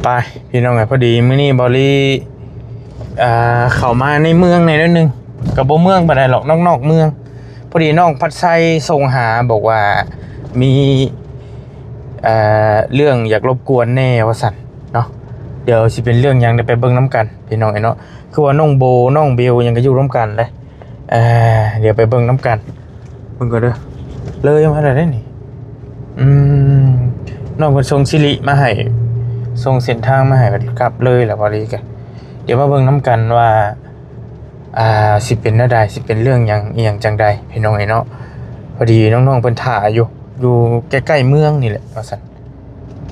ໄປພີ່ນ້ອງເອີຍ ພໍດີມື້ນີ້ເບົາລີ ເອີ ເຂົ້າມາໃນເມືອງແດ່ໜ້ອຍໜຶ່ງ ກໍບໍ່ເມືອງປານໃດດອກ ນອກໆເມືອງ. ພໍດີນ້ອງພັດໄຊສົ່ງຫາບອກວ່າມີ ເອີ ເລື່ອງຢາກລົບກວນແດ່ວ່າຊັ້ນເນາະ. ດຽວຊິເປັນເລື່ອງຫຍັງ ດຽວໄປເບິ່ງນຳກັນພີ່ນ້ອງເອີຍເນາະ. ຄືວ່ານ້ອງໂບ ນ້ອງເບວຫຍັງກໍຢູ່ນຳກັນເດ້. ເອີ ດຽວໄປເບິ່ງນຳກັນ ເບິ່ງກ່ອນເດີ. ເລີຍມາແລ້ວເດ້ນີ້. ອືມ ນ້ອງເພິ່ນສົ່ງສິລິມາໃຫ້ ສົ່ງເສັ້ນທາງມາໃຫ້ ກັບເລີຍແລ້ວ ພໍດີກະ ດຽວມາເບິ່ງນຳກັນວ່າ ອ່າ ຊິເປັນແນວໃດ ຊິເປັນເລື່ອງຫຍັງ ອີ່ຫຍັງຈັ່ງໃດ ພີ່ນ້ອງເອີຍເນາະ. ພໍດີນ້ອງໆເພິ່ນຖ້າຢູ່ ຢູ່ໃກ້ໆເມືອງນີ້ແຫຼະວ່າຊັ້ນ.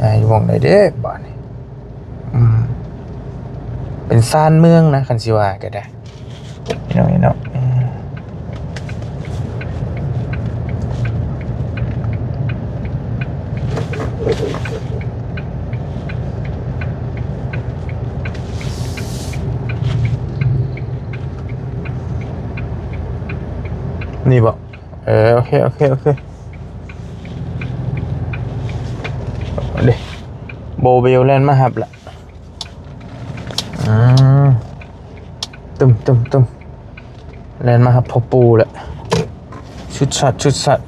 ອ່າ ຢູ່ໝ່ອງໃດເດ້ບາດນີ້? ອືມ ເປັນຊານເມືອງນະ ຄັນຊິວ່າກໍໄດ້ ພີ່ນ້ອງເອີຍເນາະ. ອືມ ນີ້ບໍ? ເອີ ໂອເຄ ໂອເຄ ໂອເຄ ເດ້ ໂບເບວແລ່ນມາຮັບລະ. ອືມ ຕຶມໆໆ ແລ່ນມາຮັບພໍ່ປູ່ລະ ຊຸດຊັດ ຊຸດຊັດ.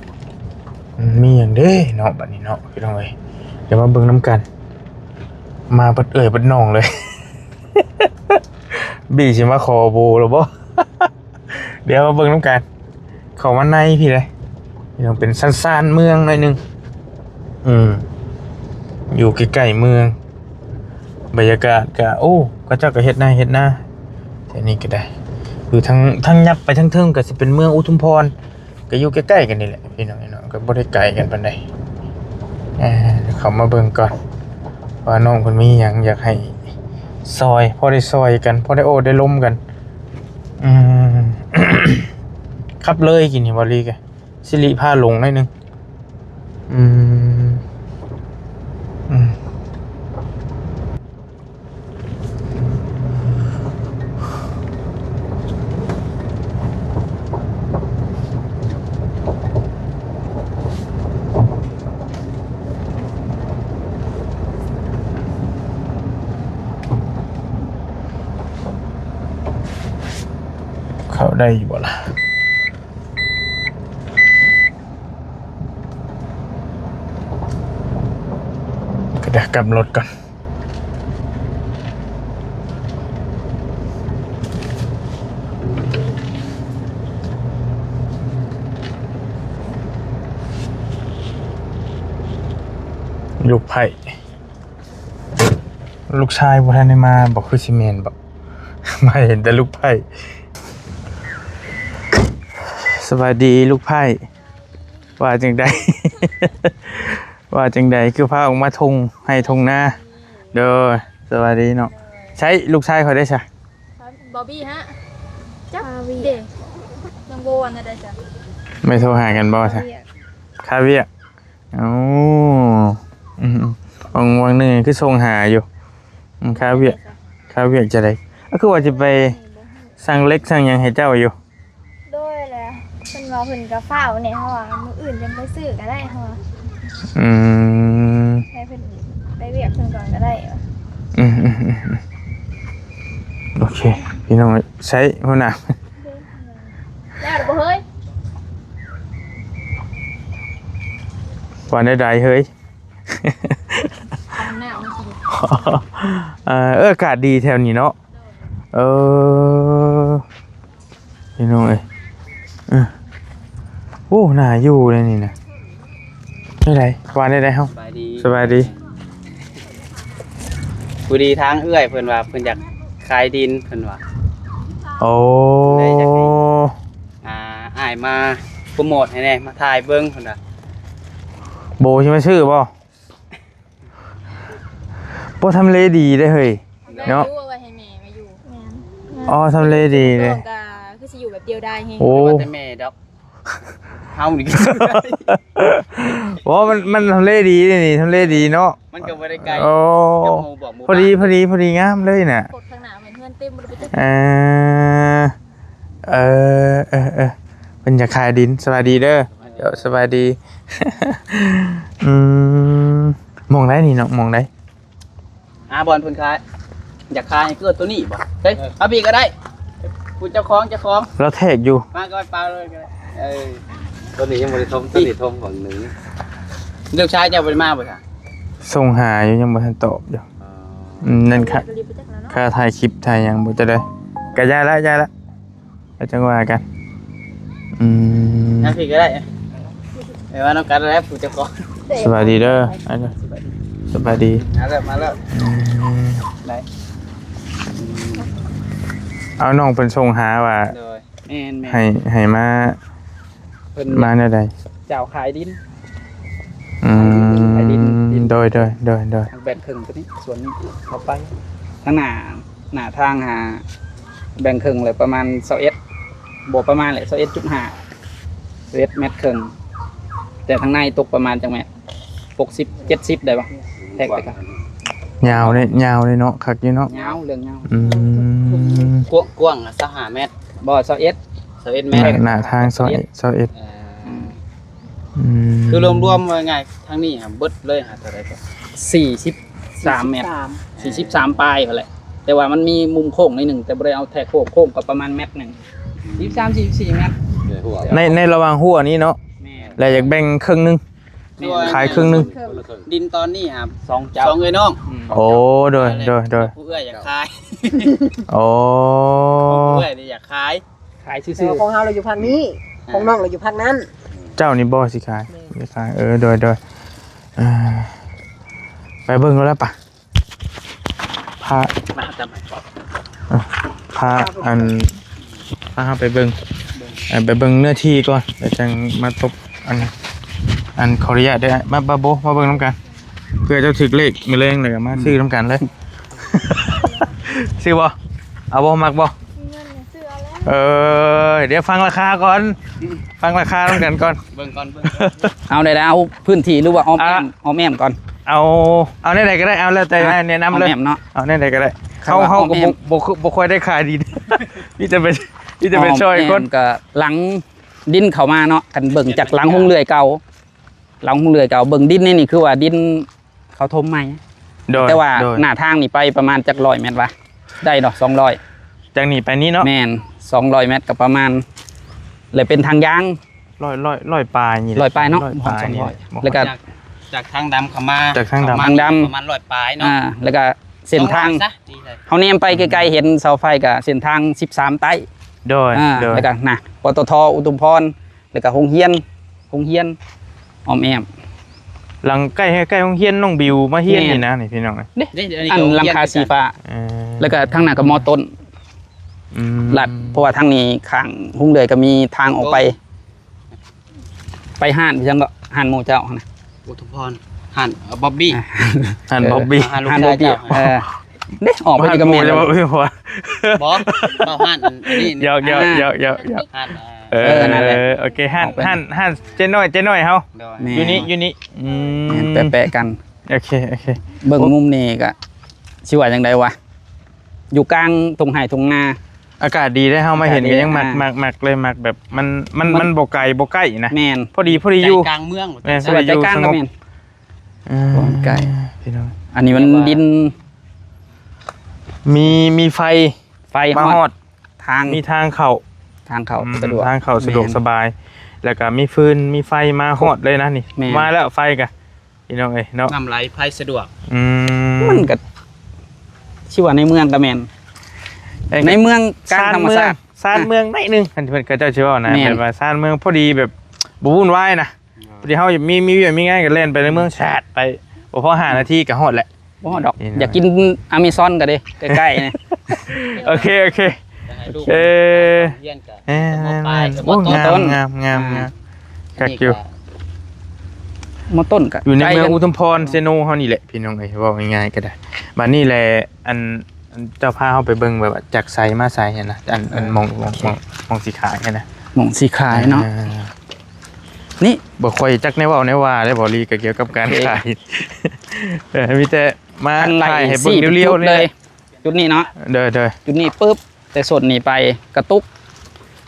ອືມ ມີຫຍັງເດ້ເນາະ ບາດນີ້ເນາະ ພີ່ນ້ອງເອີຍ. ດຽວມາເບິ່ງນຳກັນ ມາເບິດເອີ່ຍເບິດນ້ອງເລີຍ. ບີຊິມາຂໍໂບລະບໍ? ດຽວມາເບິ່ງນຳກັນ ເຂົ້າມາໃນພີ້ເດ້ ພີ່ນ້ອງ ເປັນຊານໆເມືອງໜ້ອຍໜຶ່ງ. ອືມ ຢູ່ໃກ້ໆເມືອງ ບັນຍາກາດກະ ໂອ້ ເຂົາເຈົ້າກະເຮັດໄຮ່ເຮັດນາແຖວນີ້ກະໄດ້. ຢູ່ທາງ ທາງຍັບໄປທາງເທິງກະຊິເປັນເມືອງອຸທຸມພອນ ກະຢູ່ໃກ້ໆກັນນີ້ແຫຼະ ພີ່ນ້ອງເນາະ ກະບໍ່ໄດ້ໄກກັນປານໃດ. ເຂົ້າມາເບິ່ງກ່ອນວ່ານ້ອງເພິ່ນມີຫຍັງຢາກໃຫ້ຊ່ອຍ ພໍໄດ້ຊ່ອຍກັນ ພໍໄດ້ໂອ້ໄດ້ລົມກັນ. ອືມ ຂັບເລີຍກິນນີ້ບໍ່ລີກະ ສິລິພາຫຼົງໜ້ອຍໜຶ່ງ. ອືມ ອືມ ເຂົ້າໄດ້ຢູ່ບໍ່ລະ? ກໍໄດ້ກັບລົດກ່ອນ. ລູກໃພ້ ລູກຊາຍບໍ່ທັນໄດ້ມາບໍ? ຄືຊິແມ່ນບໍ? ມາເຫັນແຕ່ລູກໃພ້. ສະບາຍດີລູກໃພ້. ວ່າຈັ່ງໃດ? ວ່າຈັ່ງໃດ? ຄືພາອອກມາທົ່ງໄຮ່ທົ່ງນາ. ໂດຍ ສະບາຍດີເນາະ. ໃສລູກຊາຍຂ້ອຍໄດ້ຊະ? ບອບບີຮະ? ຈັກເດ້. ນ້ອງໂບອັນນັ້ນໄດ້ຊະ? ໄດ້ໂທຫາກັນບໍ່ຊະ? ຄາວຽກ. ເອົ້າ ອືມ ຫວ່າງ ຫວ່າງໜຶ່ງຄືສົ່ງຫາຢູ່. ອືມ ຄາວຽກ ຄາວຽກຈັ່ງໃດ? ກໍຄືວ່າຊິໄປສັ່ງເຫຼັກສັ່ງຫຍັງໃຫ້ເຈົ້າຢູ່. ໂດຍແຫຼະ ເພິ່ນວ່າເພິ່ນກໍຟ້າວແດ່ ເຮົາວ່າມື້ອື່ນຈັ່ງໄປຊື້ກໍໄດ້ ເຮົາວ່າ. ອືມ ໃຫ້ເພິ່ນໄປວຽກເພິ່ນກ່ອນກໍໄດ້. ອືມ ອືມ ອືມ ໂອເຄ ພີ່ນ້ອງ. ໃສຫົວໜ້າ? ແລ້ວບໍ່ເຮີ້ຍ? ວ່າແນວໃດເຮີ້ຍ? ເອີ ເອີ ອາກາດດີແຖວນີ້ເນາະ. ເອີ ພີ່ນ້ອງເອີຍ ເອີ ໂອ້ ໜ້າຢູ່ເດ້ນີ້ນະ. ແນວໃດ ວ່າແນວໃດເຮົາ? ສະບາຍດີ ສະບາຍດີ. ພໍດີທາງເອື້ອຍເພິ່ນວ່າເພິ່ນຢາກຂາຍດິນເພິ່ນວ່າ. ໂອ້ ເພິ່ນເລີຍຢາກໃຫ້ ອ່າ ອ້າຍມາໂປຣໂມດໃຫ້ແດ່ ມາຖ່າຍເບິ່ງເພິ່ນວ່າ. ໂບຊິມາຊື້ບໍ່? ບໍ່ ທຳເລດີເດ້ເຮີ້ຍ ເນາະ. ເອົາໄວ້ໃຫ້ແມ່ມາຢູ່. ແມ່ນ. ອໍ ທຳເລດີເດ້. ກໍຄືຊິຢູ່ແບບດຽວດາຍແຮງ. ໂອ້ ບໍ່ວ່າແຕ່ແມ່ດອກ ເຮົານີ້. ບໍ່ ມັນ ມັນທຳເລດີເດ້ນີ້ ທຳເລດີເນາະ. ມັນກໍບໍ່ໄດ້ໄກ. ໂອ້ ພໍດີ ພໍດີ ພໍດີງາມເລີຍນະ. ເອີ ເອີ ເອີ ເອີ ເພິ່ນຢາກຂາຍດິນ. ສະບາຍດີເດີ. ສະບາຍດີ. ອືມ ໝ່ອງໃດນີ້ເນາະ ໝ່ອງໃດ? ຫາບ່ອນເພິ່ນຂາຍ ຢາກຂາຍໃຫ້ເກີດໂຕນີ້ບໍ່? ເອີ ເອົາພີ້ກໍໄດ້ ຜູ້ເຈົ້າຂອງ ເຈົ້າຂອງ ລາວແທກຢູ່ ມາກໍໄປເປົ່າເລີຍກໍໄດ້. ເອີ ໂຕນີ້ຍັງບໍ່ໄດ້ຖົມ ໂຕນີ້ຖົມເບິ່ງໜຶ່ງ. ລູກຊາຍເຈົ້າບໍ່ໄດ້ມາບໍ່ຊະ? ສົ່ງຫາຢູ່ ຍັງບໍ່ທັນຕອບຢູ່. ອໍ ອືມ ນັ້ນຄ່າ ຄ່າຖ່າຍຄລິບຖ່າຍຫຍັງບໍ່ ຈະໄດ້ ກະຢ່າລະ ຢ່າລະ ແລ້ວຈັ່ງວ່າກັນ. ອືມ ມາພີ້ກໍໄດ້ ໄປວ່ານຳກັນແຫຼະ ຜູ້ເຈົ້າຂອງ. ສະບາຍດີເດີ ສະບາຍດີ ມາແລ້ວ ມາແລ້ວ. ອືມ ໄດ້ ເອົາ ນ້ອງເພິ່ນສົ່ງຫາວ່າ ໂດຍ ແມ່ນໆ ໃຫ້ ໃຫ້ມາ ເພິ່ນມາແນວໃດ? ເຈົ້າຂາຍດິນ. ອືມ ຂາຍດິນ ດິນ ໂດຍ ໂດຍ ໂດຍ ໂດຍ ແບ່ງເຄິ່ງໂຕນີ້ ສ່ວນນີ້ເຂົ້າໄປ ທາງໜ້າ ໜ້າທາງຫາ ແບ່ງເຄິ່ງແລ້ວປະມານຊາວເອັດ ບໍ່ປະມານແຫຼະ ຊາວເອັດຈຸດຫ້າ ຊາວເອັດແມັດເຄິ່ງ. ແຕ່ທາງໃນຕົກປະມານຈັກແມັດ? ຫົກສິບ ເຈັດສິບ ໄດ້ບໍ່? ແທກໄປກໍ ຍາວເດ້ ຍາວເດ້ເນາະ ຄັກຢູ່ເນາະ ຍາວ ເລື່ອງຍາວ. ອືມ ກວ້າງ ກວ້າງຊາວຫ້າແມັດ ບໍ່ ຊາວເອັດ ຊາວເອັດແມັດ ໜ້າ ໜ້າທາງຊາວເອັດ ຊາວເອັດ. ອືມ ອືມ ອືມ ຄືລວມໆ ວ່າງ່າຍ ທາງນີ້ຫາເບິດເລີຍຫາເທົ່າໃດກໍ ສີ່ສິບສາມແມັດ ສີ່ສິບສາມ ສີ່ສິບສາມປາຍຫັ້ນແຫຼະ ແຕ່ວ່າມັນມີມຸມໂຄ້ງໜ້ອຍໜຶ່ງ ແຕ່ບໍ່ໄດ້ເອົາແທກໂຄ້ງ ໂຄ້ງກໍປະມານແມັດໜຶ່ງ ສີ່ສິບສາມ ສີ່ສິບສີ່ແມັດ ໃນ ໃນລະຫວ່າງຮົ້ວນີ້ເນາະ. ແມ່ນ ແລ້ວຢາກແບ່ງເຄິ່ງໜຶ່ງ ແມ່ນ ຂາຍເຄິ່ງໜຶ່ງ. ດິນຕອນນີ້ຫາ ສອງເຈົ້າ ສອງເອື້ອຍນ້ອງ. ອືມ ໂອ້ ໂດຍ ໂດຍ ໂດຍ ຜູ້ເອື້ອຍຢາກຂາຍ. ໂອ້ ຜູ້ເອື້ອຍນີ້ຢາກຂາຍ ຂາຍຊື່ໆ ແຕ່ວ່າຂອງເຮົາລະຢູ່ພາກນີ້ ອ່າ ຂອງນ້ອງລະຢູ່ພາກນັ້ນ. ເຈົ້ານີ້ບໍ່ຊິຂາຍ? ແມ່ນ ຊິຂາຍ ເອີ ໂດຍ ໂດຍ ເອີ ໄປເບິ່ງກໍແລ້ວປະ ພາ ມາທຳໄມ? ເອີ ພາ ອັນ ພາເຮົາໄປເບິ່ງ ເອີ ໄປເບິ່ງເນື້ອທີ່ກ່ອນ ແລ້ວຈັ່ງມາຕົກ ອັນ ອັນ ຂໍອະນຸຍາດເດີ ມາ ບາໂບ ມາເບິ່ງນຳກັນ ເພື່ອເຈົ້າຖືກເລກມື້ແລງ ແລ້ວກໍມາ ອືມ ຊື້ນຳກັນເລີຍ. ຊື້ບໍ່? ເອົາບໍ່? ມັກບໍ່? ເງິນຊື້ເອົາແລ້ວ. ເອີ ດຽວຟັງລາຄາກ່ອນ ອືມ ຟັງລາຄານຳກັນກ່ອນ ເບິ່ງກ່ອນ ເບິ່ງກ່ອນ. ເອົາໄດ້ແລ້ວ ເອົາພື້ນທີ່ ຫຼືວ່າອ້ອມແອ້ມ? ອ້ອມແອ້ມກ່ອນ ເອົາ ເອົາແນວໃດກໍໄດ້ ເອົາແລ້ວແຕ່ ອ່ະ ແນະນຳເລີຍ ອ້ອມແອ້ມເນາະ. ເອົາແນວໃດກໍໄດ້ ເຂົາ ເຮົາກໍບໍ່ ບໍ່ ບໍ່ຄ່ອຍໄດ້ຂາຍດິນ ມີແຕ່ໄປ ມີແຕ່ໄປຊ່ອຍຄົນ ອ້ອມແອ້ມກໍຫຼັງ ດິນເຂົ້າມາເນາະ ຄັນເບິ່ງຈາກຫຼັງໂຮງເລື່ອຍເກົ່າ ຫຼັງໂຮງເລື່ອຍເກົ່າ ເບິ່ງດິນໃນນີ້ຄືວ່າດິນເຂົາຖົມໃໝ່. ໂດຍ ແຕ່ວ່າ ໂດຍ ໜ້າທາງນີ້ໄປປະມານຈັກຮ້ອຍແມັດວະ? ໄດ້ເນາະ ສອງຮ້ອຍ ຈາກນີ້ໄປນີ້ເນາະ. ແມ່ນ ສອງຮ້ອຍແມັດກໍປະມານ ແລ້ວເປັນທາງຢາງ ຮ້ອຍ ຮ້ອຍ ຮ້ອຍປາຍນີ້ແຫຼະ ຮ້ອຍປາຍເນາະ ຮ້ອຍປາຍນີ້ແຫຼະ. ແລ້ວກໍຈາກ ຈາກທາງດຳເຂົ້າມາ ຈາກທາງດຳ ເຂົ້າມາ ທາງດຳ ປະມານຮ້ອຍປາຍເນາະ. ອ່າ ແລ້ວກໍເສັ້ນທາງ ສອງຮ້ອຍຊະ ເຮົາແນມໄປໄກໆ ເຫັນເສົາໄຟກໍເສັ້ນທາງສິບສາມໃຕ້. ໂດຍ ອ່າ ໂດຍ ແລ້ວກໍນະ ປຕທ ອຸທຸມພອນ ແລ້ວກໍໂຮງຮຽນ ໂຮງຮຽນອ້ອມແອ້ມ ຫຼັງໃກ້ ໃກ້ໂຮງຮຽນນ້ອງບິວມາຮຽນ ແມ່ນ ນີ້ນະ ນີ້ພີ່ນ້ອງ. ເດ້ ເດ້ ອັນນີ້ກໍ ອັນຫຼັງຄາສີຟ້າ ເອີ ແລ້ວກໍທາງໜ້າກໍ ມໍຕົ້ນ ອືມ ລັດ ເພາະວ່າທາງນີ້ຂ້າງໂຮງເລື່ອຍກໍມີທາງອອກໄປ ໂອ້ ໄປຮ້ານຫຍັງເກາະ ຮ້ານໝູ່ເຈົ້າຫັ້ນນະ ອຸທຸມພອນ ຮ້ານ ເອີ ບອບບີ້ ຮ້ານບອບບີ້ ເອີ ຮ້ານບອບບີ້ ເອີ ເດ້ ອອກໄປນີ້ກໍແມ່ນ ບໍ່ ເວົ້າຮ້ານອັນນີ້ ຢອກໆ ອ່າ ຢອກໆ ຢອກໆ ຮ້ານ ເອີ ເອີ ນັ້ນແຫຼະ ໂອເຄ ຮ້ານ ຮ້ານ ຮ້ານເຈ້ນ້ອຍ ເຈ້ນ້ອຍເຮົາ ໂດຍ ແມ່ນ ຢູ່ນີ້ ຢູ່ນີ້ ອືມ ແມ່ນ ແປະໆກັນ ໂອເຄ ໂອເຄ ເບິ່ງມຸມນີ້ກໍຊິວ່າຈັ່ງໃດວະ ຢູ່ກາງທົ່ງໄຮ່ທົ່ງນາ ອາກາດດີເດ້ ເຮົາມາເຫັນກໍຍັງມັກ ອາກາດດີ ມັກ ມັກ ມັກເລີຍ ມັກແບບມັນ ມັນ ມັນ ມັນບໍ່ໄກບໍ່ໃກ້ນະ ແມ່ນ ພໍດີ ພໍດີຢູ່ ໃຈກາງເມືອງ ແມ່ນ ພໍດີຢູ່ ໃຈກາງກໍແມ່ນ ສະຫງົບ ເອີ ບໍ່ໄກ ພີ່ນ້ອງ ອັນນີ້ມັນດິນ ມີ ມີໄຟ ໄຟ ມາຮອດ ຮອດ ທາງ ມີທາງເຂົ້າ ທາງເຂົ້າ ອືມ ສະດວກ ທາງເຂົ້າສະດວກ ແມ່ນ ສະບາຍ ແລ້ວກໍມີຟືນ ມີໄຟມາຮອດເລີຍນະນີ້ ແມ່ນ ມາແລ້ວໄຟກໍ ພີ່ນ້ອງເອີຍເນາະ ນ້ຳໄຫຼໄຟສະດວກ ອືມ ມັນກໍຊິວ່າໃນເມືອງກໍແມ່ນ ໃນເມືອງກາງທຳມະຊາດ ຊານເມືອງ ຊານເມືອງໜ້ອຍໜຶ່ງ ຄັນເພິ່ນ ເຂົາເຈົ້າຊິເວົ້ານະ ແມ່ນ ແບບວ່າຊານເມືອງພໍດີ ແບບບໍ່ວຸ່ນວາຍນະ ພໍດີເຮົາມີ ມີວຽກມີງານກໍແລ່ນໄປໃນເມືອງ ແຊດໄປ ບໍ່ພໍຫ້ານາທີກໍຮອດແຫຼະ ບໍ່ຮອດດອກ ນີ້ນະ ຢາກກິນອາເມຊອນກໍເດ້ ໃກ້ໆນີ້ ໂອເຄ ໂອເຄ ເອີ ຮຽນກໍ ເອີ ມ.ປາຍ ໂອ້ ມ.ຕົ້ນ ງາມ ງາມ ງາມ ອ່າ ງາມ ຄັກຢູ່ ມ.ຕົ້ນກໍ ຢູ່ໃນເມືອງອຸທຸມພອນ ເຊໂນເຮົານີ້ແຫຼະ ພີ່ນ້ອງເອີຍ ເວົ້າງ່າຍໆກໍໄດ້ ບາດນີ້ແຫຼະ ອັນ ອັນເຈົ້າພາເຮົາໄປເບິ່ງແບບວ່າຈາກໃສມາໃສຫັ້ນນະ ອັນ ອັນໝ່ອງ ໝ່ອງ ໂອເຄ ໝ່ອງ ໝ່ອງຊິຂາຍຫັ້ນນະ ໝ່ອງຊິຂາຍເນາະ ອ່າ ນີ້ ບໍ່ຄ່ອຍຈັກແນວເວົ້າແນວວ່າເດ້ ບໍ່ລີກໍກ່ຽວກັບການຂາຍ ເອີ ມີແຕ່ມາຖ່າຍໃຫ້ເບິ່ງລຽວໆ ເລີຍ ຈຸດນີ້ເນາະ ໂດຍໆ ຈຸດນີ້ປຶບ ແຕ່ສົ້ນນີ້ໄປກະຕຸກ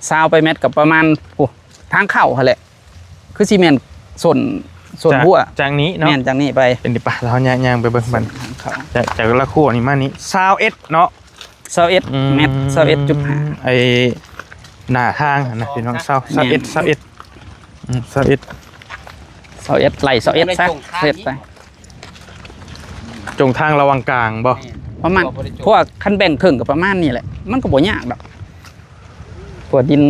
ຊາວປາຍແມັດ ກໍປະມານ ໂອ້ ທາງເຂົ້າຫັ້ນແຫຼະ ຄືຊິແມ່ນສົ້ນ ສ່ວນຫົວ ຈາກນີ້ເນາະ ແມ່ນ ຈາກນີ້ໄປ ເປັນ ໄປ ເຮົາຍ່າງ ຍ່າງໄປເບິ່ງມັນ ຈາກ ຈາກລະຄົວນີ້ມານີ້ ຊາວເອັດເນາະ ຊາວເອັດ ອືມ ແມັດ ຊາວເອັດຈຸດຫ້າ ໄອ້ໜ້າທາງຫັ້ນນະ ພີ່ນ້ອງ ຊາວ ຊາວເອັດ ຊາວເອັດ ອືມ ຊາວເອັດ ຊາວເອັດ ໄລ່ ຊາວເອັດ ຊາວເອັດໄປ ຈົງທາງລະຫວ່າງກາງບໍ່? ປະມານ ເພາະວ່າຄັນແບ່ງເຄິ່ງກໍປະມານນີ້ແຫຼະ ມັນກໍບໍ່ຍາກດອກ ເພາະວ່າດິນ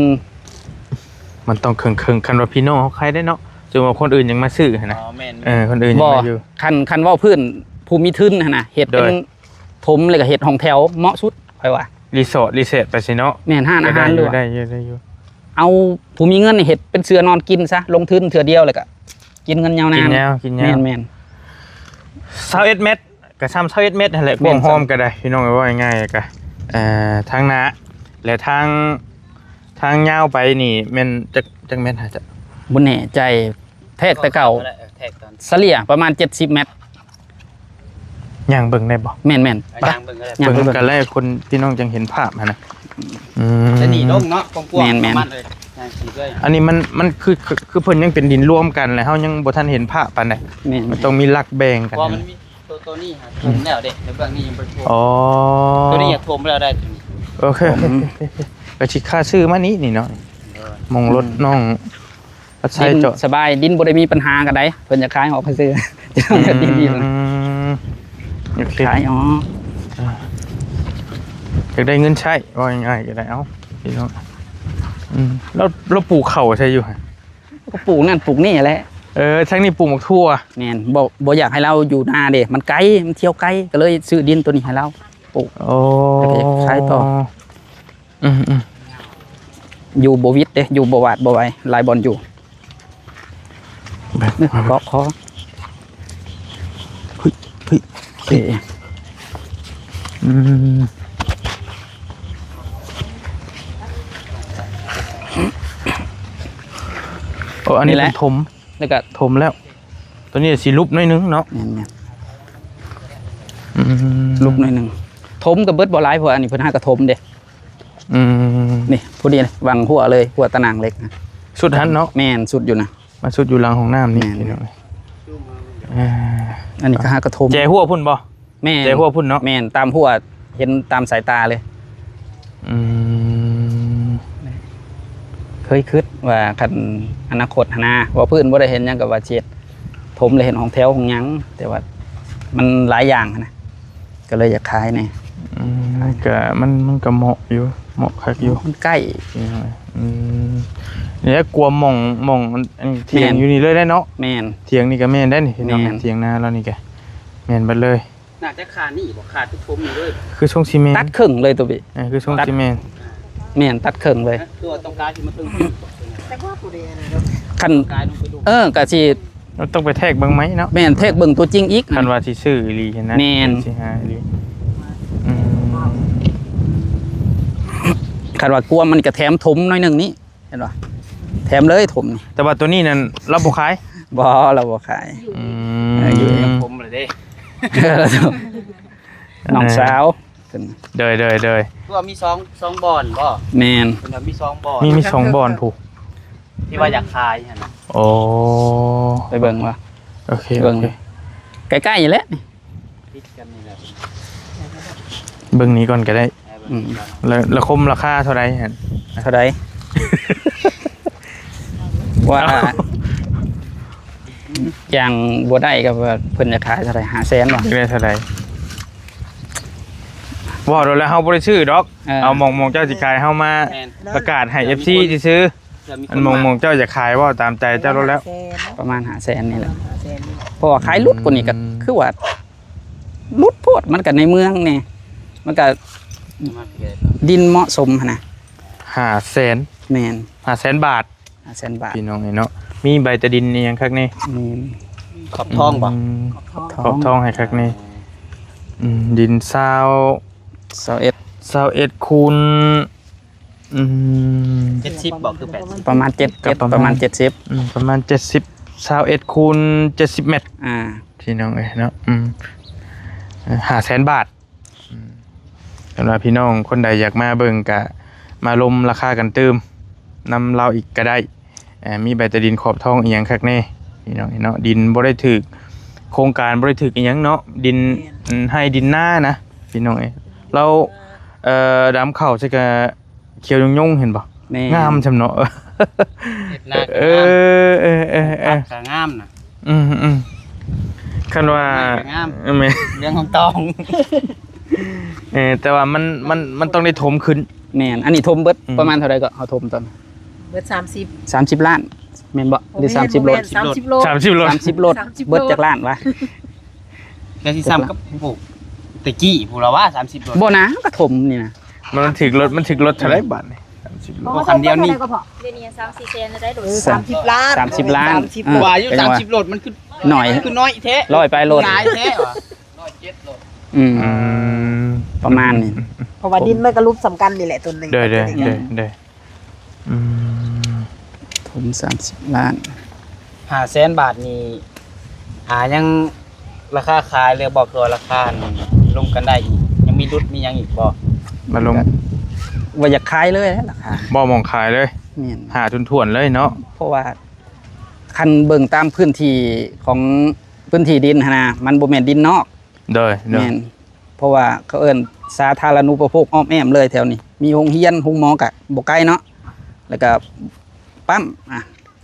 ມັນຕ້ອງເຄິ່ງໆ ຄັນວ່າພີ່ນ້ອງເຮົາຂາຍໄດ້ເນາະ ສົມມຸດວ່າຄົນອື່ນຍັງມາຊື້ຫັ້ນນະ ອໍ ແມ່ນ ເອີ ຄົນອື່ນຍັງມາຢູ່ ຄັນ ຄັນເວົ້າພື້ນຜູ້ມີທຶນຫັ້ນນະ ເຮັດເປັນ ໂດຍ ຖົມ ແລ້ວກໍເຮັດຫ້ອງແຖວເໝາະສຸດ ຂ້ອຍວ່າ ຣີສອດ ຣີແຊດໄປຊີ້ເນາະ ແມ່ນ ຮ້ານອາຫານ ຫຼືວ່າ ໄດ້ຢູ່ ໄດ້ຢູ່ ເອົາຜູ້ມີເງິນນີ້ເຮັດເປັນເຊື່ອນອນກິນຊະ ລົງທຶນເທື່ອດຽວ ແລ້ວກໍກິນເງິນຍາວນານ ກິນຍາວ ກິນຍາວ ແມ່ນໆ ຊາວເອັດແມັດ ກໍຊ່ຳຊາວເອັດແມັດຫັ້ນແຫຼະ ແມ່ນ ກວ້າງຮອມກໍໄດ້ ພີ່ນ້ອງເອີຍ ເວົ້າງ່າຍໆກໍ ເອີ ທາງໜ້າ ແລະ ທາງ ທາງຍາວໄປນີ້ແມ່ນຈັກ ຈັກແມັດຫາ ບໍ່ແນ່ໃຈ ແທກແຕ່ເກົ່າ ເອີ ແທກຕອນ ສະເລ່ຍປະມານເຈັດສິບແມັດ ຍ່າງເບິ່ງໄດ້ບໍ່? ແມ່ນໆ ໄປ ຍ່າງເບິ່ງກໍໄດ້ ຍ່າງໄປເບິ່ງ ເບິ່ງກັນແລ້ວ ຄົນ ພີ່ນ້ອງຈັ່ງເຫັນພາບຫັ້ນນະ ອືມ ແຕ່ນີ້ລົງເນາະ ກວ້າງໆ ແມ່ນໆ ປະມານເລີຍ ຍ່າງສີເລີຍ ອັນນີ້ມັນ ມັນຄື ຄື ຄືເພິ່ນຍັງເປັນດິນລວມກັນ ແລ້ວເຮົາຍັງບໍ່ທັນເຫັນພາບປານໃດ ແມ່ນໆ ມັນຕ້ອງມີຫຼັກແບ່ງກັນ ເພາະວ່າມັນມີ ໂຕ ໂຕນີ້ຫາ ອືມ ຖົມແລ້ວເດ້ ແຕ່ເບື້ອງນີ້ຍັງບໍ່ຖົມ ອໍ ໂຕນີ້ຫາຖົມແລ້ວໄດ້ ໂອເຄ ອືມ ກໍຊິຄ່າຊື້ມານີ້ ນີ້ເນາະ ໂດຍ ໝ່ອງລົດ ອືມ ນ້ອງ ອັດໄຊ ດິນ ເຈາະ ສະບາຍ ດິນບໍ່ໄດ້ມີປັນຫາກັນໃດ ເພິ່ນຢາກຂາຍອອກຊື່ໆ ອືມ ດິນດີ ໂອເຄ ຂາຍອອກ ອ່າ ຢາກໄດ້ເງິນໃຊ້ ເວົ້າງ່າຍໆກໍໄດ້ ເອົ້າ ພີ່ນ້ອງ ອືມ ລາວ ລາວປູກເຂົ້າໃສຢູ່ຫັ້ນ? ກໍປູກນັ້ນປູກນີ້ແຫຼະ ເອີ ທາງນີ້ປູກໝາກຖົ່ວ ແມ່ນ ບໍ່ ບໍ່ຢາກໃຫ້ລາວຢູ່ນາເດ້ ມັນໄກ ມັນທ່ຽວໄກ ກໍເລີຍຊື້ດິນໂຕນີ້ໃຫ້ລາວປູກ ໂອ້ ແລ້ວກໍຢາກຂາຍຕໍ່ ອືມໆ ຢູ່ບໍ່ຫວິດເດ້ ຢູ່ບໍ່ຫວາດບໍ່ໄຫວ ຫຼາຍບ່ອນຢູ່ ເກາະຄໍ ເຮີ້ຍ ເຮີ້ຍ ເອີ ອືມ ໂອ້ ອັນນີ້ ນີ້ແຫຼະ ເປັນຖົມ ແລ້ວກໍຖົມແລ້ວ ຕົວນີ້ຊິຫຼຸບໜ້ອຍໜຶ່ງເນາະ ແມ່ນໆ ອືມ ຫຼຸບໜ້ອຍໜຶ່ງ ຖົມກໍເບິດບໍ່ຫຼາຍ ເພາະວ່າອັນນີ້ເພິ່ນຫາກະຖົມເດ້ ອືມ ນີ້ ຜູ້ນີ້ ຫວ່າງຫົວເລີຍ ຫົວຕາໜ່າງເຫຼັກນະ ສຸດຫັ້ນເນາະ ແມ່ນ ສຸດຢູ່ນະ ມາສຸດຢູ່ຫຼັງຫ້ອງນ້ຳນີ້ ແມ່ນ ພີ່ນ້ອງ ເອີ ອັນນີ້ກໍຫາກະຖົມ ແຈຫົວພຸ້ນບໍ່? ແມ່ນ ແຈຫົວພຸ້ນເນາະ ແມ່ນ ຕາມຫົວ ເຫັນຕາມສາຍຕາເລີຍ ອືມ ເຄີຍຄິດວ່າຄັນອະນາຄົດຫັ້ນນະ ເວົ້າພື້ນບໍ່ໄດ້ເຮັດຫຍັງກໍວ່າຊິເຮັດຖົມ ແລະ ເຮັດຫ້ອງແຖວຫ້ອງຫຍັງ ແຕ່ວ່າມັນຫຼາຍຢ່າງຫັ້ນນະ ກໍເລີຍຢາກຂາຍແດ່ ອືມ ກໍມັນ ມັນກໍເໝາະຢູ່ ເໝາະຄັກຢູ່ ມັນໃກ້ ອືມ ນີ້ແຫຼະ ກວມໝ່ອງ ໝ່ອງອັນ ອັນຖຽງ ແມ່ນ ຢູ່ນີ້ເລີຍເນາະ ແມ່ນ ຖຽງນີ້ກໍແມ່ນໄດ໋ນີ້ ພີ່ນ້ອງ ແມ່ນ ຖຽງນາລາວນີ້ກໍແມ່ນເບິດເລີຍ ໜ້າຈະຂາດນີ້ບໍ່ ຂາດທຸກຖົມນີ້ເລີຍ ຄືຊົງຊິແມ່ນ ຕັດເຄິ່ງເລີຍຕົວນີ້ ເອີ ຄືຊົງຊິແມ່ນ ແມ່ນ ຕັດເຄິ່ງເລີຍ ຕົວຕ້ອງການທີ່ມາເຖິງ ຄັນ ເອີ ກະຊິ ຕ້ອງໄປແທກເບິ່ງໃໝ່ເນາະ ແມ່ນ ແທກເບິ່ງຕົວຈິງອີກ ຄັນວ່າຊິຊື້ອີ່ຫຼີຫັ້ນນະ ແມ່ນ ຊິຫາອີ່ຫຼີ ອືມ ຄັນວ່າກວມມັນກະແຖມຖົມໜ້ອຍໜຶ່ງນີ້ ເຫັນບໍ່ ແຖມເລີຍຖົມນີ້ ແຕ່ວ່າຕົວນີ້ນັ້ນລາວບໍ່ຂາຍ ບໍ່ ລາວບໍ່ຂາຍ ອືມ ເອີ ຢູ່ເອງ ຜົມເລີຍເດ້ ນ້ອງສາວ ເອີ ໂດຍ ໂດຍ ໂດຍ ຄືວ່າມີສອງ ສອງບ່ອນບໍ່? ແມ່ນ ເພິ່ນວ່າມີສອງບ່ອນ ມີ ມີສອງບ່ອນພຸ້ນ ທີ່ວ່າຢາກຂາຍຫັ້ນນະ ໂອ້ ໄປເບິ່ງວ່າ ໂອເຄ ເບິ່ງ ໂອເຄ ໃກ້ໆນີ້ແຫຼະ ຕິດກັນນີ້ແຫຼະ ເບິ່ງນີ້ກ່ອນກໍໄດ້ ອືມ ລະ ລະຄົມລາຄາເທົ່າໃດຫັ້ນ? ເທົ່າໃດ? ວ່າ ຢ່າງບໍ່ໄດ້ກໍວ່າເພິ່ນຈະຂາຍເທົ່າໃດ? ຫ້າແສນບໍ່? ຢາກໄດ້ເທົ່າໃດ? ເວົ້າໂດຍແລ້ວເຮົາບໍ່ໄດ້ຊື້ດອກ ເອີ ເອົາໝ່ອງ ໝ່ອງເຈົ້າຊິຂາຍ ເຮົາມາ ແມ່ນ ປະກາດໃຫ້ເອັຟຊີຊື່ໆ ເພື່ອມີຄົນ ອັນໝ່ອງ ມາ ໝ່ອງເຈົ້າຢາກຂາຍ ເວົ້າຕາມໃຈເຈົ້າໂລດແລ້ວ ປະມານຫ້າແສນນີ້ແຫຼະ ປະມານຫ້າແສນນີ້ແຫຼະ ເພາະວ່າຂາຍຫຼຸດກວ່ານີ້ກໍ ອືມ ຄືວ່າຫຼຸດໂພດ ມັນກໍໃນເມືອງນີ້ ມັນກໍ ປະມານເທົ່າໃດ? ດິນເໝາະສົມຫັ້ນນະ ຫ້າແສນ ແມ່ນ ຫ້າແສນບາດ ຫ້າແສນບາດ ພີ່ນ້ອງເອີຍເນາະ ມີໃບຕາດິນອີ່ຫຍັງຄັກແນ່? ມີ ຂອບທອງບໍ່? ອືມ ຂອບທອງ ຂອບທອງໃຫ້ຄັກແນ່ ອືມ ດິນຊາວ ຊາວເອັດ ຊາວເອັດຄູນ ອືມ ເຈັດສິບບໍ່ ຄືແປດສິບ ປະມານເຈັດ ກໍປະມານ ປະມານເຈັດສິບ ອືມ ປະມານເຈັດສິບ ຊາວເອັດຄູນເຈັດສິບແມັດ ອ່າ ພີ່ນ້ອງເອີຍເນາະ ອືມ ເອີ ຫ້າແສນບາດ ອືມ ຄັນວ່າພີ່ນ້ອງຄົນໃດຢາກມາເບິ່ງກະມາລົມລາຄາກັນຕື່ມນຳລາວອີກກະໄດ້ ເອີ ມີໃບຕາດິນຂອບທອງອີ່ຫຍັງຄັກແນ່ ພີ່ນ້ອງເນາະ ດິນບໍ່ໄດ້ຖືກໂຄງການ ບໍ່ໄດ້ຖືກອີ່ຫຍັງເນາະ ດິນ ແມ່ນ ອັນ ໄຮ່ດິນນານະ ພີ່ນ້ອງເອີຍ. ລາວ ເອີ ດຳເຂົ້າໃສ່ກະຂຽວຍົງໆ ເຫັນບໍ່? ແມ່ນ ງາມຊ່ຳເນາະ. ເຮັດນາກໍງາມ ເອີ ເອີ ເອີ ເອີ ຜັກກໍງາມນະ. ອືມໆ ຄັນວ່າ ດອກໄມ້ກໍງາມ ເອີ ແມ່ນ ເລື່ອງຂອງຕອງ ເອີ ແຕ່ວ່າມັນ ມັນ ມັນຕ້ອງໄດ້ຖົມຂຶ້ນ. ແມ່ນ ອັນນີ້ຖົມເບິດ ອືມ ປະມານເທົ່າໃດກໍ? ເຮົາຖົມຕອນ ເບິດສາມສິບ ສາມສິບລ້ານ ແມ່ນບໍ່? ຫຼື ບໍ່ແມ່ນ ສາມສິບໂລດ? ບໍ່ແມ່ນ ສາມສິບໂລດ ສາມສິບໂລດ ສາມສິບໂລດ ສາມສິບໂລດ ເບິດຈັກລ້ານວະ? ແຕ່ຊິຊ້ຳກັບ ໂອ້ ແຕ່ກີ້ພຸ້ນລະວ່າ ສາມສິບໂລດ ບໍ່ນະ ມັນກໍຖົມນີ້ນະ. ມັນຖືກລົດ ມັນຖືກລົດເທົ່າໃດບາດນີ້? ສາມສິບໂລດ ບໍ່ ຄັນດຽວນີ້ ເດยวນີ້ສາມສີ່ແສນໄດ້ໂລດ ເອີ ສາມສິບລ້ານ ສາມສິບລ້ານ ສາມສິບ ເອີ ວ່າຢູ່ ສາມສິບໂລດ ມັນຄື ໜ້ອຍ ຄືນ້ອຍແທ້ຫວາ? ຮ້ອຍປາຍໂລດ ຫຼາຍແທ້ຫວາ? ອືມ ອືມ ປະມານນີ້ ເພາະວ່າດິນມັນກໍຫຼຸບສ່ຳກັນນີ້ແຫຼະ ຕົ້ນໜຶ່ງ ໂດຍ ໂດຍ ໂດຍ ອືມ ຖົມສາມສິບລ້ານ ຫ້າແສນບາດນີ້ ຫາຍັງ ລາຄາຂາຍ ຫຼື ບອກຕົວລາຄານີ້ລົມກັນໄດ້ອີກ ຍັງມີຫຼຸດມີຫຍັງອີກບໍ່? ມາລົມ ວ່າຢາກຂາຍເລີຍລາຄາ ບໍ່ໝ່ອງຂາຍເລີຍ ແມ່ນ ຫ້າຖ້ວນໆເລີຍເນາະ ເພາະວ່າຄັນເບິ່ງຕາມພື້ນທີ່ຂອງພື້ນທີ່ດິນຫັ້ນນະ ມັນບໍ່ແມ່ນດິນນອກ ໂດຍ ໂດຍ ແມ່ນ ເພາະວ່າເຂົາເອີ້ນສາທາລະນູປະໂພກອ້ອມແອ້ມເລີຍແຖວນີ້ ມີໂຮງຮຽນ ໂຮງໝໍກະບໍ່ໄກເນາະ ແລ້ວກະປ້ຳ ອ່າ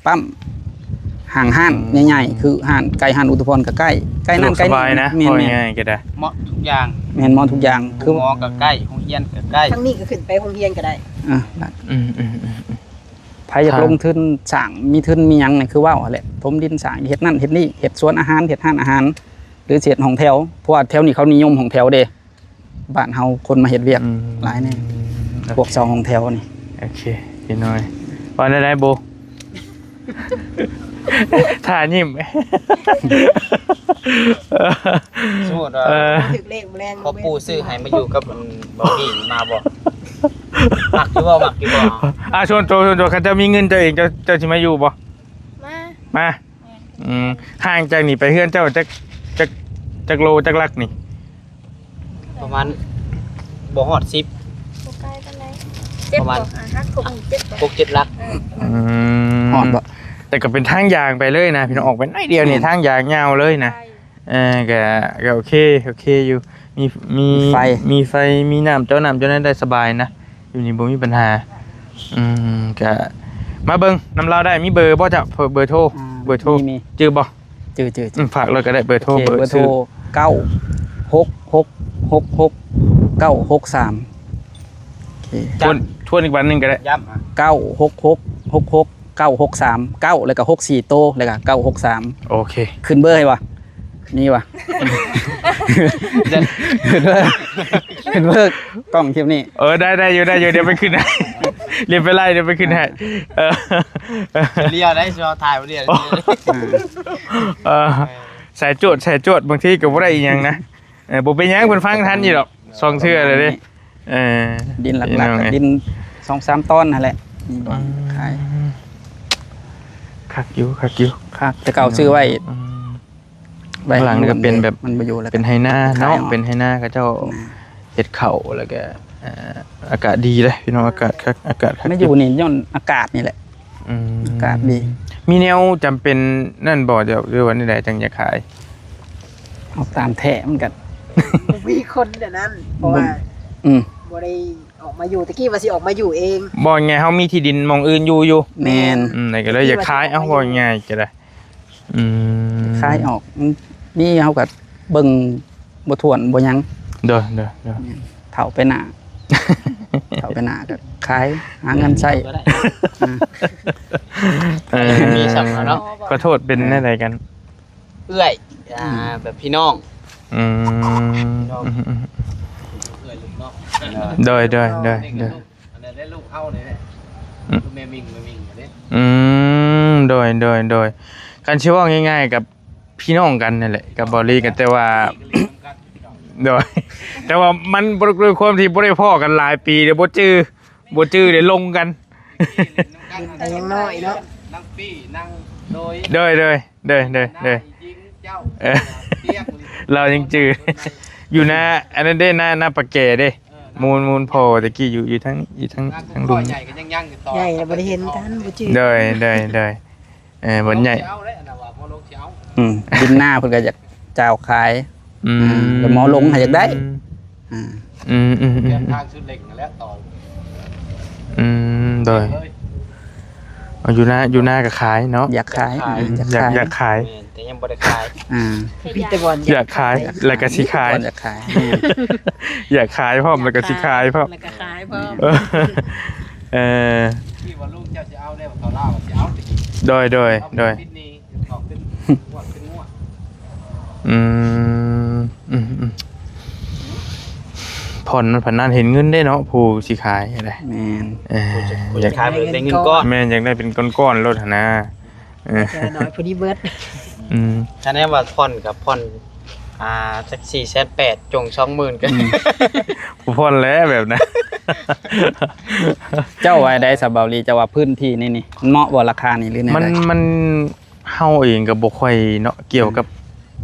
ປ້ຳ ຫ້າງຮ້ານ ອືມ ໃຫຍ່ໆ ຄືຮ້ານໄກ່ຮ້ານອຸດທະພອນກໍໃກ້ ໃກ້ນັ້ນໃກ້ນີ້ ສະດວກສະບາຍນະ ແມ່ນໆ ເວົ້າງ່າຍໆກໍໄດ້ ເໝາະທຸກຢ່າງ ແມ່ນ ເໝາະທຸກຢ່າງ ຄື ໂຮງໝໍກໍໃກ້ ໂຮງຮຽນກໍໃກ້ ທາງນີ້ກໍຂຶ້ນໄປໂຮງຮຽນກໍໄດ້ ອ່າ ອືມໆໆໆ ໃຜຢາກລົງທຶນສ້າງ ມີທຶນມີຫຍັງນີ້ ຄືເວົ້າຫັ້ນແຫຼະ ຖົມດິນສ້າງ ເຮັດນັ້ນເຮັດນີ້ ເຮັດສວນອາຫານ ເຮັດຮ້ານອາຫານ ຫຼືຊິເຮັດຫ້ອງແຖວ ເພາະວ່າແຖວນີ້ເຂົານິຍົມຫ້ອງແຖວເດ້ ບ້ານເຮົາຄົນມາເຮັດວຽກ ອືມ ຫຼາຍແນ່ ໂອເຄ ພວກເຊົ່າຫ້ອງແຖວນີ້ ໂອເຄ ພີ່ນ້ອງ ວ່າແນວໃດໂບ? ທ່າຍິ້ມ ສົມມຸດວ່າ ເອີ ຖືກເລກມື້ແລງ ພໍ່ປູ່ຊື້ໃຫ້ມາຢູ່ກັບອັນ ບໍ່ດີມາບໍ່? ມັກຢູ່ບໍ່? ມັກຢູ່ບໍ່? ອ່າ ສ່ວນໂຕ ສ່ວນໂຕ ຄັນເຈົ້າມີເງິນເຈົ້າເອງ ເຈົ້າ ເຈົ້າຊິມາຢູ່ບໍ່? ມາ ມາ ແມ່ນ ອືມ ຫ່າງຈາກນີ້ໄປເຮືອນເຈົ້າຈັກ ຈັກ ຈັກໂລ ຈັກຫຼັກນີ້? ປະມານບໍ່ຮອດສິບ ບໍ່ໄກປານໃດ ເຈັດ ປະມານ ບໍ່ ອ່າ ຫັກຄົບເຈັດບໍ່ ຫົກເຈັດຫຼັກ ເອີ ອືມ ຮອດບໍ່? ແຕ່ກໍເປັນທາງຢາງໄປເລີຍນະ ພີ່ນ້ອງ ອອກໄປໜ້ອຍດຽວນີ້ ແມ່ນ ທາງຢາງຍາວເລີຍນະ ໄປ ເອີ ກໍ ກໍໂອເຄ ໂອເຄຢູ່ ມີ ມີ ມີໄຟ ມີໄຟ ມີນ້ຳ ເຈົ້ານ້ຳເຈົ້ານັ້ນໄດ້ສະບາຍນະ ຢູ່ນີ້ບໍ່ມີບັນຫາ ອືມ ກະມາເບິ່ງນຳລາວໄດ້ ມີເບີບໍ່ເຈົ້າ? ເບີໂທ ອ່າ ເບີໂທ ມີ ມີ ຈື່ບໍ່? ຈື່ ຈື່ ຈື່ ອືມ ຝາກໂລດກໍໄດ້ ເບີໂທ ໂອເຄ ເບີ ເບີໂທ ເກົ້າ ຫົກ ຫົກ ຫົກ ຫົກ ເກົ້າ ຫົກ ສາມ ໂອເຄ ທວນ ທວນອີກບາດໜຶ່ງກໍໄດ້ ຢ້ຳ ເກົ້າ ຫົກ ຫົກ ຫົກ ຫົກ ເກົ້າ ຫົກ ສາມ ເກົ້າ ແລ້ວກໍ ຫົກ ສີ່ໂຕ ແລ້ວກໍ ເກົ້າ ຫົກ ສາມ ໂອເຄ ຂຶ້ນເບີໃຫ້ບໍ່? ມີວະ ເດີ ເດີ ເດີ ກ້ອງຄລິບນີ້ ເອີ ໄດ້ ໄດ້ຢູ່ ໄດ້ຢູ່ ດຽວໄປຂຶ້ນໃຫ້ ດຽວໄປໄລ່ ດຽວໄປຂຶ້ນໃຫ້ ເອີ ລຽວໄດ້ ຊິເອົາຖ່າຍບໍ່ລຽວ ເອີ ສາຍຈວດ ສາຍຈວດ ບາງທີກໍບໍ່ໄດ້ອີ່ຫຍັງນະ ເອີ ບໍ່ເປັນຫຍັງ ເພິ່ນຟັງທັນຢູ່ດອກ ສອງເທື່ອແລ້ວເດ້ ເອີ ດິນຫຼັກໆ ດິນສອງສາມຕອນຫັ້ນແຫຼະ ອືມ ຂາຍ ຄັກຢູ່ ຄັກຢູ່ ຄັກ ແຕ່ເກົ່າຊື້ໄວ້ ອືມ ໄວ້ ຫຼັງນີ້ກໍເປັນແບບ ມັນບໍ່ຢູ່ແລ້ວ ເປັນໄຮ່ນາເນາະ ເປັນໄຮ່ນາ ເຂົາເຈົ້າເຮັດເຂົ້າ ແລ້ວກໍ ເອີ ອາກາດດີເດ້ພີ່ນ້ອງ ອາກາດຄັກ ອາກາດຄັກ ມາຢູ່ນີ້ຍ້ອນອາກາດນີ້ແຫຼະ ອືມ ອາກາດດີ ມີແນວຈຳເປັນນັ້ນບໍ່ເຈົ້າ ຫຼືວ່າແນວໃດຈັ່ງຢາກຂາຍ? ເອົາຕາມແທ້ມັນກໍ ບໍ່ມີຄົນແນວນັ້ນ ເພາະວ່າ ອືມ ບໍ່ໄດ້ອອກມາຢູ່ ແຕ່ກີ້ວ່າຊິອອກມາຢູ່ເອງ ບໍ່ໄງ ເຮົາມີທີ່ດິນໝ່ອງອື່ນຢູ່ຢູ່ ແມ່ນ ອືມ ກໍເລີຍຢາກຂາຍ ເອົາ ເວົ້າງ່າຍກໍໄດ້ ອືມ ຂາຍອອກ ມັນມີ ເຮົາກໍເບິ່ງບໍ່ຖ້ວນບໍ່ຫຍັງ ໂດຍ ໂດຍ ໂດຍ ແມ່ນ ເຖົ້າໄປໜ້າ ເຖົ້າໄປໜ້າກໍຂາຍ ຫາເງິນໃຊ້ ກໍໄດ້ ອ່າ ເອີ ມີສ່ຳເນາະ ຂໍໂທດ ເປັນແນວໃດກັນ? ເອື້ອຍ ອ່າ ອືມ ແບບພີ່ນ້ອງ ອືມ ພີ່ນ້ອງ ອືມ ອືມ ເອື້ອຍລູກນ້ອງ ໂດຍ ໂດຍ ໂດຍ ໂດຍ ອັນນັ້ນແຫຼະລູກເຮົານີ້ແຫຼະ ອືມ ລູກແມ່ມິ່ງ ແມ່ມິ່ງເດ້ ອືມ ໂດຍ ໂດຍ ໂດຍ ຄັນຊິເວົ້າງ່າຍໆ ກັບພີ່ນ້ອງກັນນັ້ນແຫຼະ ກັບເບົາລີກັນ ແຕ່ວ່າ ໂດຍ ແຕ່ວ່າມັນບໍ່ ດ້ວຍຄວາມທີ່ບໍ່ໄດ້ພໍ້ກັນຫຼາຍປີ ແລ້ວບໍ່ຈື່ ບໍ່ຈື່ ໄດ້ລົງກັນ ເປັນຕາຍັງນ້ອຍເນາະ ນາງປີ້ ນາງໂດຍ ໂດຍ ໂດຍ ໂດຍ ໂດຍ ໂດຍ ເອີ ລາວຍັງຈື່ ຢູ່ນາ ອັນນັ້ນເດ້ ນາ ນາປາແກ່ເດ້ ເອີ ມູນ ມູນພໍ່ແຕ່ກີ້ຢູ່ ຢູ່ທາງ ຢູ່ທາງ ທາງລຸມ ໃຫຍ່ກໍຍັງໆຢູ່ຕໍ່ ໃຫຍ່ແລ້ວບໍ່ໄດ້ເຫັນກັນ ບໍ່ຈື່ ໂດຍ ໂດຍ ໂດຍ ເອີ ບ່ອນໃຫຍ່ ເອົາແລ້ວອັນນັ້ນວ່າບໍ່ລົງ ອືມ ດິນນາເພິ່ນກໍຢາກຈາວຂາຍ ອືມ ອ່າ ແລ້ວໝໍລົງໃຫ້ຢາກໄດ້ ອ່າ ອືມໆໆ ແນວທາງສຸດເລັງຫັ້ນແຫຼະຕໍ່ ອືມ ໂດຍ ເລີຍ ເອົາ ຢູ່ນາ ຢູ່ນາກໍຂາຍເນາະ ຢາກຂາຍ ຢາກຂາຍ ອືມ ຢາກຂາຍ ຢາກ ຢາກຂາຍ ແມ່ນ ແຕ່ຍັງບໍ່ໄດ້ຂາຍ ອ່າ ມີແຕ່ບ່ອນຢາກຂາຍ ຢາກຂາຍ ແລ້ວກໍຊິຂາຍ ບ່ອນຢາກຂາຍ ແມ່ນ ຢາກຂາຍພ້ອມ ຢາກ ແລ້ວກໍຊິຂາຍພ້ອມ ແລ້ວກໍຂາຍພ້ອມ ເອີ ເອີ ທີ່ວ່າລຸງເຈົ້າຊິເອົາແລ້ວ ເຂົາລາວຊິເອົາ ໂດຍ ໂດຍ ໂດຍ ເອົາໄປຕິດໜີ້ ເຂົາຂຶ້ນງວດ ຂຶ້ນງວດ ອືມ ອືມໆ ຜ່ອນມັນພະນັນເຫັນເງິນເດ້ເນາະ ຜູ້ຊິຂາຍໄດ໋ ແມ່ນ ເອີ ຜູ້ຈະ ຜູ້ຈະຂາຍມັນຢາກໄດ້ເງິນກ້ອນ ແມ່ນ ຢາກໄດ້ເປັນກ້ອນໆໂລດຫັ້ນນາ ເອີ ເທື່ອໜ້ອຍພໍດີເບິດ ອືມ ຄັນແມ່ນວ່າຜ່ອນກໍຜ່ອນ ອ່າ ຈັກສີ່ແສນແປດ ຈົ່ງສອງໝື່ນກໍ ອືມ ບໍ່ຜ່ອນແລ້ວແບບນັ້ນ ເຈົ້າວ່າໃດສາວເບົາຫຼີ ເຈົ້າວ່າພື້ນທີ່ນີ້ນີ້ ມັນເໝາະບໍ່ລາຄານີ້ ຫຼືແນວໃດ? ມັນ ມັນ ເຮົາເອງກໍບໍ່ຄ່ອຍເນາະ ກ່ຽວກັບ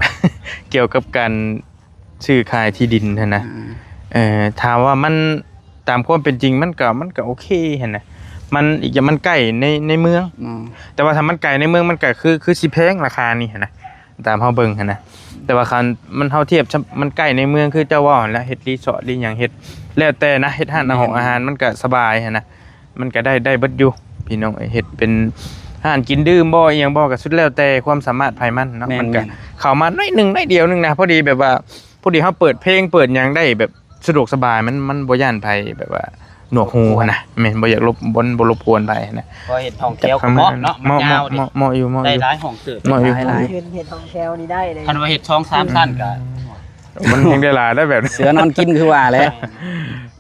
ອືມ ກ່ຽວກັບການຊື້ຂາຍທີ່ດິນຫັ້ນນະ ອ່າ ເອີ ຖາມວ່າມັນ ຕາມຄວາມເປັນຈິງມັນກໍ ມັນກໍໂອເຄຫັ້ນນະ ມັນ ອີກຢ່າງມັນໃກ້ໃນ ໃນເມືອງ ອືມ ແຕ່ວ່າຖ້າມັນໄກໃນເມືອງມັນກໍຄື ຄືຊິແພງລາຄານີ້ຫັ້ນນະ ຕາມເຮົາເບິ່ງຫັ້ນນະ ແຕ່ວ່າຄັນມັນ ເຮົາທຽບ ມັນໃກ້ໃນເມືອງ ຄືເຈົ້າເວົ້າຫັ້ນແຫຼະ ເຮັດຣີສອດ ຫຼືຫຍັງ ເຮັດ ແລ້ວແຕ່ນະ ເຮັດຮ້ານອາຫານ ແມ່ນ ອາຫານ ມັນກໍສະບາຍຫັ້ນນະ ມັນກໍໄດ້ ໄດ້ເບິດຢູ່ພີ່ນ້ອງເອີຍ ເຮັດເປັນຮ້ານກິນດື່ມບໍ່ ອີ່ຫຍັງບໍ່ ກໍສຸດແລ້ວແຕ່ຄວາມສາມາດໃຜມັນເນາະ ແມ່ນ ມັນກໍ ແມ່ນ ເຂົ້າມາໜ້ອຍໜຶ່ງ ໜ້ອຍດຽວໜຶ່ງນະ ພໍດີແບບວ່າ ພໍດີເຮົາເປີດເພງ ເປີດຫຍັງໄດ້ແບບສະດວກສະບາຍ ມັນ ມັນບໍ່ຢ້ານໃຜ ແບບວ່າໜວກຫູຫັ້ນນະ ແມ່ນ ບໍ່ຢາກລົບ ບໍ່ ບໍ່ລົບກວນໃຜຫັ້ນນະ ພໍເຮັດຫ້ອງແຖວກໍເໝາະເນາະ ມັນຍາວເດ ເໝາະ ເໝາະຢູ່ ເໝາະຢູ່ ໄດ້ຫຼາຍຫ້ອງເຕີບ ເໝາະຢູ່ ຫຼາຍໆ ເຮັດ ເຮັດຫ້ອງແຖວນີ້ໄດ້ເລີຍ ຄັນວ່າເຮັດສອງສາມຊັ້ນກໍ ອືມ ມັນແຮງໄດ້ຫຼາຍແລ້ວແບບ ເສືອນອນກິນຄືວ່າແຫຼະ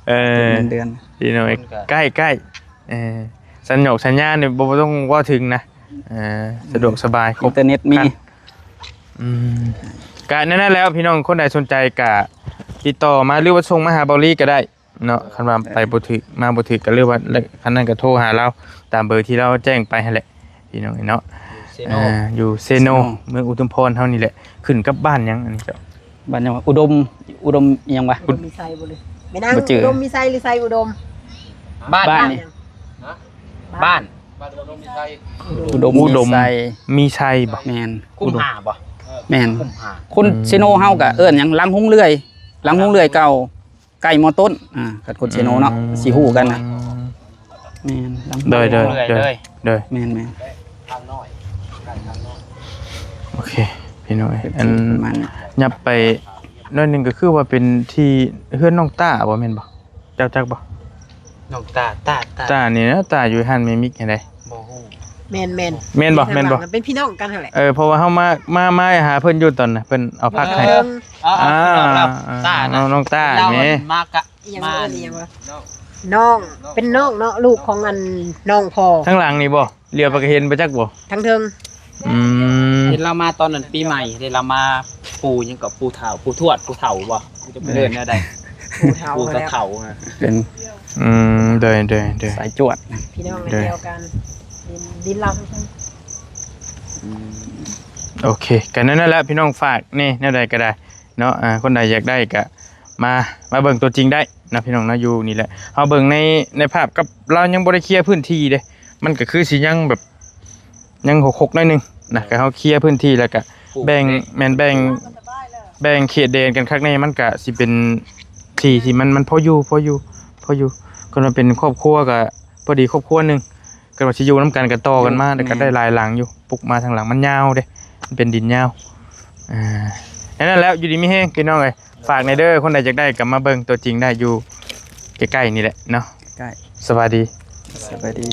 ເອີ ເງິນເດືອນ ພີ່ນ້ອງເອີຍ ມັນກໍ ໃກ້ໆ ເອີ ສັນຫຍອກສັນຍານີ້ບໍ່ ບໍ່ຕ້ອງເວົ້າເຖິງນະ ເອີ ສະດວກສະບາຍ ຄົບ ອິນເຕີເນັດມີ ອືມ ກະແນວນັ້ນແຫຼະ ພີ່ນ້ອງຄົນໃດສົນໃຈກະຕິດຕໍ່ມາ ຫຼືວ່າສົ່ງມາຫາເບົາຫຼີກໍໄດ້ເນາະ ຄັນວ່າໄປບໍ່ຖືກ ມາບໍ່ຖືກກໍ ຫຼືວ່າ ແລະ ຄັນນັ້ນກໍໂທຫາລາວຕາມເບີທີ່ລາວແຈ້ງໄປຫັ້ນແຫຼະ ພີ່ນ້ອງເອີຍເນາະ ຢູ່ເຊໂນ ອ່າ ຢູ່ເຊໂນ ເຊໂນ ເມືອງອຸທຸມພອນເຮົານີ້ແຫຼະ ຂຶ້ນກັບບ້ານຫຍັງອັນນີ້ເຈົ້າ? ບ້ານຫຍັງວະ? ອຸດົມ ອຸດົມອີ່ຫຍັງວະ? ອຸດົມມີໄຊບໍ່ ຫຼື ແມ່ນນາງ ບໍ່ຈື່ ອຸດົມມີໄຊ ຫຼື ໄຊອຸດົມ? ບ້ານ ບ້ານ ບ້ານ ບ້ານອຸດົມມີໄຊ ອຸດົມມີໄຊ ອຸດົມມີໄຊບໍ່? ແມ່ນ ຄຸ້ມຫ້າບໍ່? ແມ່ນ ຄຸ້ມຫ້າ ຄົນເຊໂນເຮົາກໍເອີ້ນຫຍັງ ລຳຮຸ່ງເລື່ອຍ ລຳຮຸ່ງເລື່ອຍເກົ່າ ໃກ້ມໍຕົ້ນ ອ່າ ຄັນຄົນເຊໂນເນາະ ອືມ ຊິຮູ້ກັນນະ ອືມ ແມ່ນ ລຳ ໂດຍ ໂດຍ ເລື້ອຍໆ ໂດຍ ໂດຍ ແມ່ນໆ ໂອເຄ ພີ່ນ້ອງເອີຍ ອັນ ຍັບໄປໜ້ອຍໜຶ່ງກໍຄືວ່າເປັນທີ່ເຮືອນນ້ອງຕ້າບໍ່ ແມ່ນບໍ່? ເຈົ້າຈັກບໍ່? ນ້ອງຕ້າ ຕ້າ ຕ້າ ຕ້ານີ້ນະ ຕ້າຢູ່ຮ້ານແມ່ມິກຫັ້ນເດ້ ບໍ່ຮູ້ ແມ່ນໆ ແມ່ນບໍ່? ແມ່ນບໍ່? ເປັນພີ່ນ້ອງກັນຫັ້ນແຫຼະ ເອີ ເພາະວ່າເຮົາມາ ມາ ມາຫາເພິ່ນຢູ່ຕອນນະ ເພິ່ນເອົາຜັກໃຫ້ ເອີ ອ່າ ນ້ອງ ນ້ອງຕ້ານີ້ ມາກະ ອີ່ຫຍັງ ມາ ເອີ້ນອີ່ຫຍັງວະ ນ້ອງ ເປັນນ້ອງເນາະ ລູກຂອງອັນນ້ອງພໍ່ ທາງຫຼັງນີ້ບໍ່? ຫຼຽວໄປກໍເຫັນບໍ່ຈັກບໍ່? ທາງເທິງ ອືມ ເຫັນລາວມາຕອນນັ້ນປີໃໝ່ເດ້ ລາວມາປູ່ຫຍັງກໍ ປູ່ເຖົ້າ ປູ່ທວດ ປູ່ເຖົ້າບໍ່ ຈະເອີ້ນແນວໃດ ປູ່ເຖົ້າ ປູ່ເຖົ້າ ເປັນ ອືມ ໂດຍ ໂດຍ ໂດຍ ສາຍຈວດ ພີ່ນ້ອງ ໂດຍ ແນວດຽວກັນ ດິນ ດິນລາວ ອືມ ໂອເຄ ກໍແນວນັ້ນແຫຼະ ພີ່ນ້ອງ ຝາກແດ່ ແນວໃດກໍໄດ້ ເນາະ ອ່າ ຄົນໃດຢາກໄດ້ກະມາ ມາເບິ່ງຕົວຈິງໄດ້ເນາະ ພີ່ນ້ອງເນາະ ຢູ່ນີ້ແຫຼະ ເຮົາເບິ່ງໃນ ໃນພາບກັບລາວຍັງບໍ່ໄດ້ເຄຍພື້ນທີ່ເດ້ ມັນກະຄືຊິຍັງແບບ ຍັງຫົກໆໜ້ອຍໜຶ່ງນະ ກະເຮົາເຄຍພື້ນທີ່ແລ້ວກະແບ່ງ ແມ່ນ ແບ່ງ ແບ່ງເຂດແດນກັນຄັກແນ່ ມັນກະຊິເປັນທີ່ທີ່ມັນ ມັນພໍຢູ່ ພໍຢູ່ ພໍຢູ່ ຄັນວ່າເປັນຄອບຄົວກະພໍດີຄອບຄົວໜຶ່ງ ຄັນວ່າຊິຢູ່ນຳກັນກໍຕໍ່ກັນມາ ແມ່ນ ແລ້ວກໍໄດ້ຫຼາຍຫຼັງຢູ່ ປຸກມາທາງຫຼັງມັນຍາວເດ້ ມັນເປັນດິນຍາວ ອ່າ ແນວນັ້ນແຫຼະ ຢູ່ດີມີແຮງພີ່ນ້ອງເອີຍ ຝາກແດ່ເດີ ຄົນໃດຢາກໄດ້ກໍມາເບິ່ງຕົວຈິງໄດ້ ຢູ່ໃກ້ໆນີ້ແຫຼະເນາະ ໃກ້ ສະບາຍດີ ສະບາຍດີ.